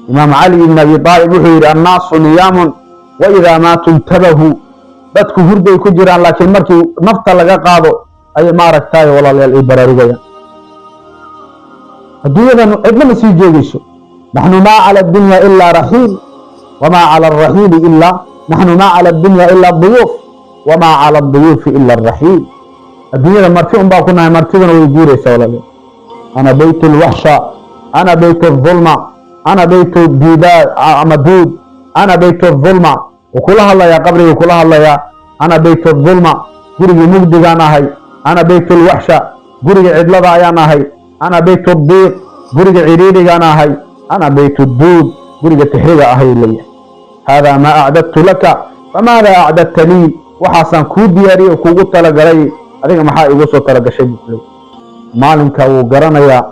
Imaam Cali ibn Abi Aalib wuxuu yidhi: "Annaasu niyaamun wa idaa maatuu intabahuu." Dadku hurday ku jiraan, laakiin markii nafta laga qaado ayay, maaragtay, walaalayaal, ay baraarugayaan. Adduunyadan cidna ma sii joogayso. Naxnu maa cala addunya ilaa raxiil, wamaa cala alraxiili ilaa naxnu maa cala addunya ilaa duyuuf, wamaa cala aduyuufi ila alraxiil. Adduunyada marti un baa ku nahay, martiduna way guuraysaa, walaalayaal. Ana bayt alwaxsha, ana bayt alظulma, ana bayt diida ama duud, ana bayt alظulma. Wuu kula hadlayaa, qabriguu kula hadlayaa. Ana bayt alظulma, gurigii mugdigaan ahay. Ana bayt alwaxsha, guriga cidlada ayaan ahay. Ana bayt addiiq, guriga cidhiidhigaan ahay. Ana bayt duud, guriga tixriga ahay leeyahay. Haadaa maa acdadtu laka, famaada acdadta lii? Waxaasaan kuu diyaariyey oo kuugu talagalay, adiga maxaa igu soo talagashay, buu kuleeyahay. Maalinka wuu garanayaa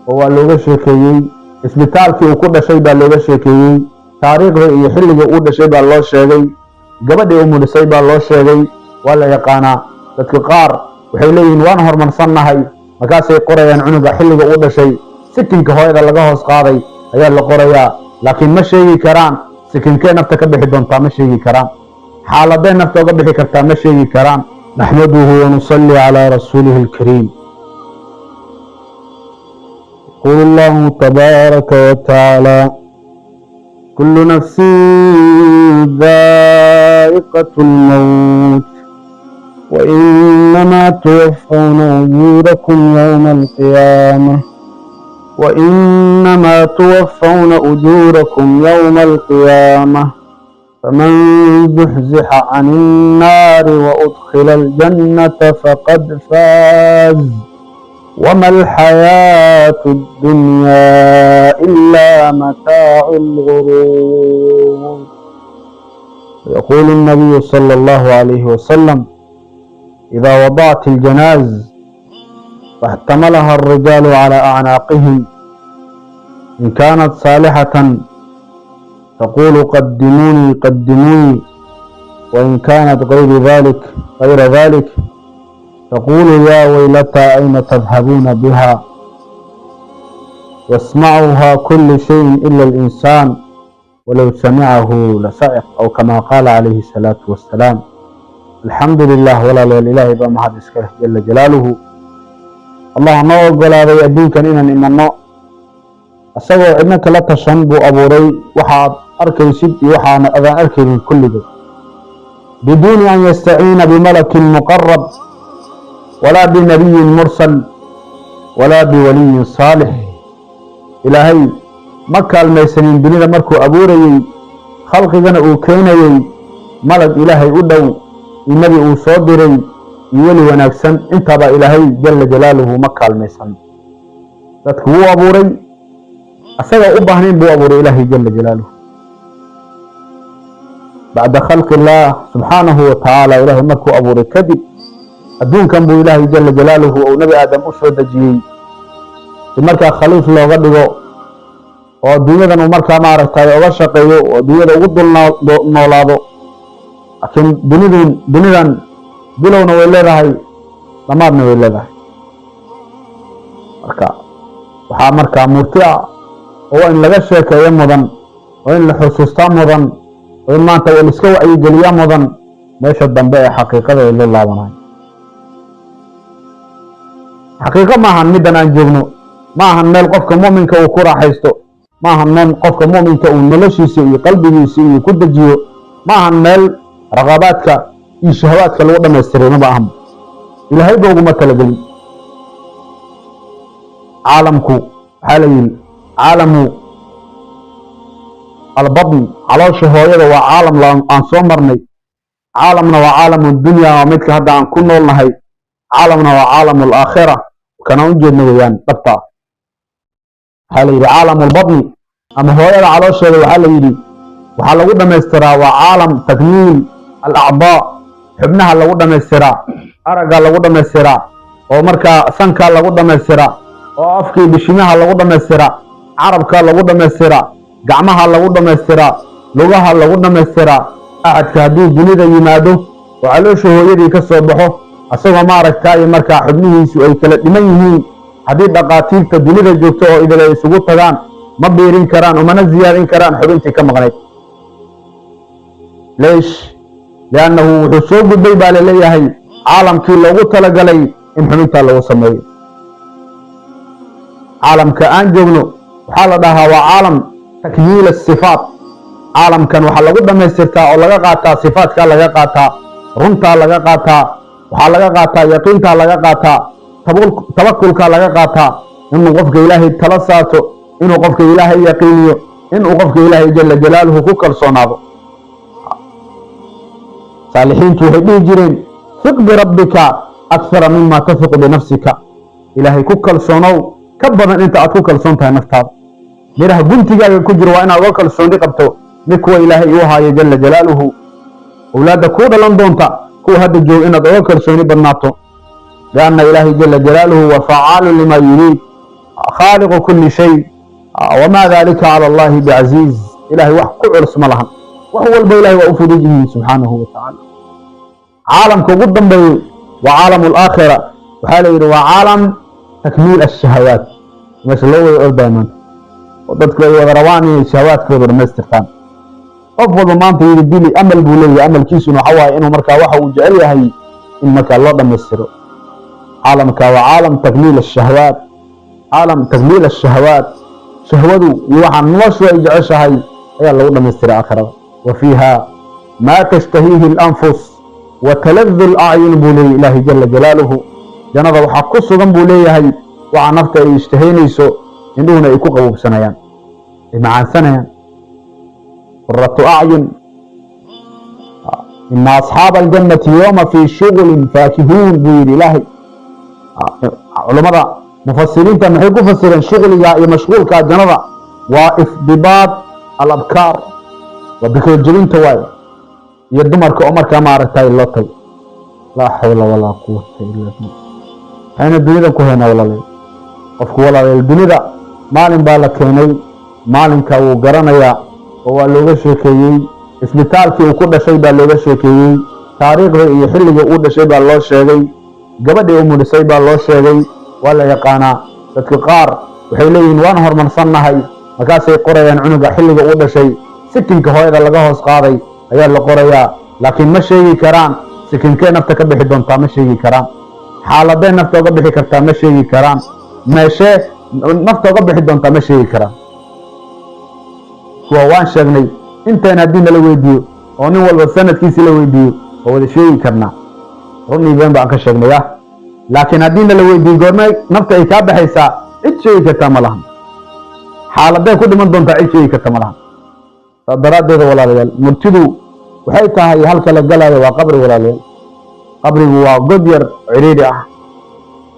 oo waa looga sheekeeyey. Isbitaalkii uu ku dhashay baa looga sheekeeyey, taariikhda iyo xilliga uu dhashay baa loo sheegay, gabadhii umulisay baa loo sheegay, waa la yaqaanaa. Dadka qaar waxay leeyihiin waan horumarsannahay, markaasay qorayaan cunuga xilliga uu dhashay, sikinka hooyada laga hoos qaaday ayaa la qorayaa, laakiin ma sheegi karaan sikinkee nafta ka bixi doontaa, ma sheegi karaan xaaladee nafta uga bixi kartaa, ma sheegi karaan. Naxmaduhu wanusalli calaa rasuulihi alkariim. يقول الله تبارك وتعالى: كل نفس ذائقة الموت وإنما توفون أجوركم يوم القيامة، وإنما توفون أجوركم يوم القيامة، فمن زحزح عن النار وأدخل الجنة فقد فاز، وما الحياة الدنيا إلا متاع الغرور. يقول النبي صلى الله عليه وسلم: إذا وضعت الجناز فاحتملها الرجال على أعناقهم، إن كانت صالحة تقول: قدموني قدموني، وإن كانت غير ذلك تقول: يا ويلتى أين تذهبون بها؟ يسمعها كل شيء إلا الإنسان، ولو سمعه لصعق، أو كما قال عليه الصلاة والسلام. الحمد لله. Walaalayaal, Ilaahay baa mahad iska leh jala jalaaluhu. Allah noo ogolaaday adduunkan inaan imanno. Isagoo cidna kala tashan buu abuuray waxaad arkaysid iyo waxaana adaan arkaynin kulligood, biduuni an yastaciina bimalakin muqarab walaa binabiyin mursal walaa biwaliyin saalix. Ilaahay ma kaalmaysanin dunida markuu abuurayey, khalqigana uu keenayey, malag Ilaahay u dhow iyo nebi uu soo diray iyo weli wanaagsan. Intaabaa Ilaahay jala jalaaluhu ma kaalmaysan. Dadku wuu abuuray asagoo u baahnayn buu abuuray Ilaahay jala jalaaluhu. Bacda khalqi illaah subxaanahu wa tacaala, Ilaahay markuu abuuray kadib adduunkan buu Ilaahay jala jalaaluhu uu Nebi Aadam u soo dejiyey, si markaa khaliif looga dhigo oo adduunyadan uu markaa, maaragtay, oga shaqeeyo oo adduunyada ugu dul noolaado. Laakiin dunidun dunidan bilowna way leedahay, dhammaadna way leedahay. Marka waxaa markaa murti ah oo in laga sheekeeyo mudan, oo in la xusuustaa mudan, oo in maanta la iska wacyigeliyaa mudan, meesha dambe ee xaqiiqada ee loo laabanayo. Xaqiiqo maahan middan aan joogno, ma ahan meel qofka mu'minka uu ku raaxaysto, ma ahan meel qofka mu'minka uu noloshiisa iyo qalbigiisa iyo ku dejiyo, ma ahan meel raqabaadka iyo shahawaadka lagu dhamaystiray, maba ahan. Ilaahay ba uguma talagelin. Caalamku waxaa la yidhi caalamu albatn, caloosha hooyada, waa caalam aan soo marnay. Caalamna waa caalamu dunya, waa midka hadda aan ku nool nahay. Caalamna waa caalamu alaakhira, kanaan u jeedna weeyaan dhabta. Waxaa la yidhi caalamu albatni ama hooyada caloosheeda, waxaa la yidhi waxaa lagu dhamaystiraa, waa caalam takmiil alacdaa, xubnaha lagu dhamaystiraa, aragga lagu dhamaystiraa, oo markaa sankaa lagu dhamaystiraa, oo afkii bishimaha lagu dhamaystiraa, carabka lagu dhamaystiraa, gacmaha lagu dhamaystiraa, lugaha lagu dhamaystiraa. Axadka hadduu dunida yimaado oo caloosha hooyadii ka soo baxo asagoo, maaragtay, markaa xubnihiisu ay kala dhiman yihiin, haddii dhaqaatiirta dunida joogto oo idil ay isugu tagaan, Ma biirin karaan umana ziyaadin karaan xubintii ka maqnayd. Leesh? Liannahu wuxuu soo gudbay baa laleeyahay caalamkii loogu talagalay in xubintaa lagu sameeyo. Caalamka aan joogno waxaa la dhahaa waa caalam takmiil asifaat. Caalamkan waxaa lagu dhammaystirtaa oo laga qaataa sifaatkaa, laga qaataa runtaa, laga qaataa, waxaa laga qaataa yaqiintaa, laga qaataa tawakulkaa, laga qaataa inuu qofka Ilaahay tala saarto, inuu qofka Ilaahay yaqiiniyo, inuu qofka Ilaahay jala jalaaluhu ku kalsoonaado. Saalixiintu waxay dhihi jireen: "Fiq birabbika akthara mima tafiqu binafsika." Ilaahay ku kalsoonow ka badan inta aad ku kalsoon tahay naftaada. Miraha guntigaaga ku jiro waa inaad uga kalsooni qabto mid kuwa Ilaahay uu haayo jala jalaaluhu. Owlaadda kuu dhalan doonta, kuwa hadda jooga, inaad uga kalsooni badnaato, lianna Ilaahay jala jalaaluhu waa facaalu lima yuriid, khaaliqu kulli shay, wamaa dalika cala Allahi bicasiiz. Ilahay wax ku culus ma lahan, wax walba Ilahay waa u fudud yihiin subxaanahu wa tacaala. Caalamka ugu dambeeyey waa caalam alaakhira. Waxaa la yidhi waa caalam takmiil ashahawaat, meesha loo wada ordaya maanta oo dadku ay wada rabaan inay shahawaadkooda dhamaystirtaan. Qof walba maanta yidhi dili amal buu leeyahay, amalkiisuna waxa waaye inuu markaa waxa uu jecel yahay in markaa loo dhammaystiro. Caalamka waa caalam takmiil ashahawaat, caalam takmiil ashahawaat. Shahwadu iyo waxaa noloshu ay jeceshahay ayaa lagu dhammaystira aakhirada. Wa fiiha maa tashtahiihi alanfus wa taladu alacyun, buu leeyahy Ilaahay jala jalaaluhu. Jannada waxaa ku sugan, buu leeyahay, waxa nafta ay ishtahaynayso, indhuhuna ay ku qaboobsanayaan, ay macaansanayaan, quratu acyun. Ina asxaaba aljannati yowma fii shuglin faakihuun, buu yidhi Ilaahay. Culammada mufasiriinta maxay ku fasireen shugliga iyo mashquulka jannada? Waa ifdibaad alabkaar, waa bikoor jebinta waayo iyo dumarka oo markaa maaragtay loo tago. Laa xawla walaa quwata illa billah. Waxayna dunida ku haynaa, walaalayaal? Qofku, walaalayaal, dunida maalin baa la keenay, maalinka wuu garanayaa oo waa looga sheekeeyey. Isbitaalkii uu ku dhashay baa looga sheekeeyey, taariikhda iyo xilliga uu dhashay baa loo sheegay, gabadhii u mudhisay baa loo sheegay, waa la yaqaanaa. Dadka qaar waxay leeyihiin waan horumarsannahay, markaasay qorayaan cunuga xilliga uu dhashay, sikinka hooyada laga hoos qaaday ayaa la qorayaa, laakiin ma sheegi karaan sikinkee nafta ka bixi doontaa, ma sheegi karaan xaaladee nafta uga bixi kartaa, ma sheegi karaan meeshee nafta uga bixi doontaa, ma sheegi karaan. Kuwa waan sheegnay intaan haddii nala weydiiyo oo nin walba sanadkiisi la weydiiyo, waa wada sheegi karnaa, run iyo been baan ka sheegnay ah. Laakiin haddii nala weydiiyo goormay nafta ay kaa baxaysaa, cid sheegi kartaa ma lahan. Xaaladee ku dhiman doontaa, cid sheegi karta ma lahan. Saa daraaddeeda, walaalayaal, murtidu waxay tahay halka la galayo waa qabri. Walaalayaal, qabrigu waa god yar cidhiidhi ah,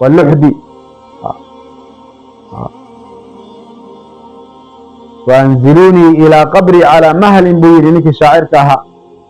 waa luxdi. "Waanziluunii ilaa qabrii calaa mahlin," buu yidhi ninkii shaacirka ahaa.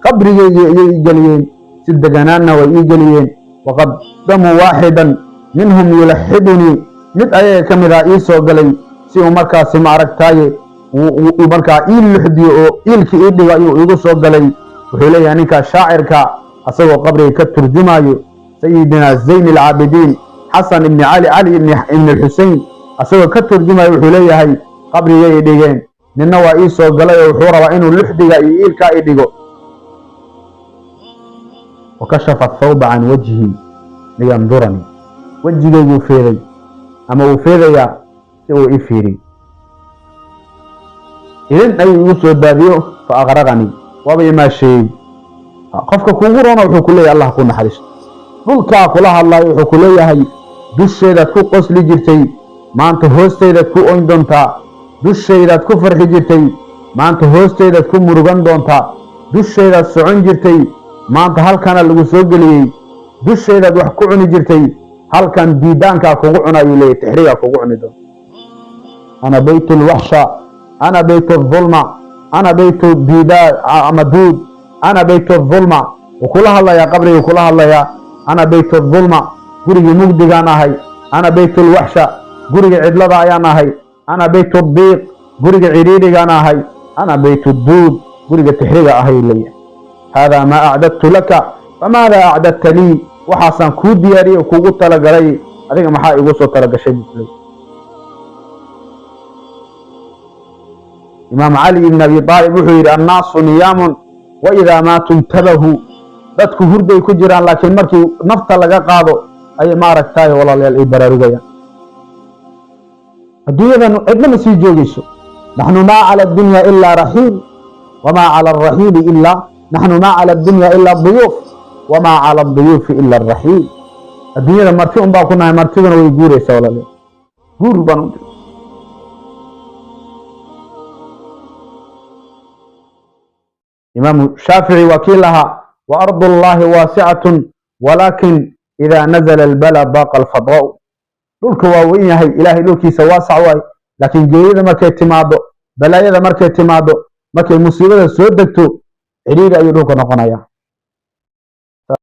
Qabrigeygii ayay ii geliyeen, si deganaanna way ii geliyeen. Waqadamuu waaxidan minhum yulaxidunii, mid ayaga ka mid ah ii soo galay si uu markaasi ma aragtaaye uu markaa ii luxdiyo oo iilkii ii dhigo ayuu iigu soo galay. Wuxuu leeyahay ninkaa shaacirka, asagoo qabriga ka turjumayo, Sayidina Zayn Alcaabidiin Xasan ibni Cali, Cali ibni Alxusein, asagoo ka turjumayo, wuxuu leeyahay qabrigay i dhigeen, ninna waa ii soo galay oo wuxuu rabaa inuu luxdiga iyo iilkaa i dhigo. Wakashafa athawba can wajhi liyanduranii, wejigayguu feeday ama uu feedayaa si uu ii fiiriyo. Idin ayuu igu soo daadiyo, fa aqraqanii, waaba imaasheeyey. Qofka kuugu roona wuxuu ku leeyahay Allah ku naxariisto. Dhulkaa kula hadlayo wuxuu ku leeyahay dusheedaad ku qosli jirtay, maanta hoosteydaad ku oyn doontaa. Dushaydaad ku farxi jirtay, maanta hoosteydaad ku murugan doontaa. Dushaydaad socon jirtay, maanta halkana lagu soo geliyey. Dushaydaad wax ku cuni jirtay, halkan diidaankaa kugu cuna, ayuu leeyahy, tixrigaa kugu cuni doonta. Ana bayt lwaxsha, ana bayt الظulma, ana bayt diida ama duud, ana bayt الظulma. Wuu kula hadlayaa, qabriguu kula hadlayaa. Ana bayt الظulma, gurigii mugdigaan ahay. Ana bayt lwaxsha, guriga cidlada ayaan ahay. Ana bayt diiq, guriga cidhiidhigaan ahay. Ana bayt duud, guriga tixriga ahay, leeyahay. Haadaa maa acdadtu laka, famaada acdadta lii? Waxaasaan kuu diyaariyey oo kuugu talagalay, adiga maxaa igu soo talagashay, buu kuleeyahy. Imaam Cali ibn Abi Aalib wuxuu yidhi: "Annaasu niyaamun wa idaa maatuu intabahuu." Dadku hurday ku jiraan, laakiin markii nafta laga qaado ayay, maaragtaay, walaalayaal, ay baraarugayaan. Adduunyadan cidna ma sii joogayso. Naxnu maa cala addunya ilaa raxiil, wamaa cala alraxiili ilaa, naxnu maa cala addunya ilaa duyuuf, wamaa cala aduyuufi ila alraxiil. Adduunyada marti un baa ku nahay, martiduna way guuraysaa, walaalayaal, guur baan u. Imaamu Shaafici waa kii lahaa: "Wa ardu llahi waasicatun, walaakin idaa nazala albala daaqa alfadaa'u." Dhulka waa weyn yahay, Ilaahay dhulkiisa waasac waay, laakiin geerida markay timaado, balaayada markay timaado, markay musiibada soo degto, cidhiiri ayuu dhulka noqonaya.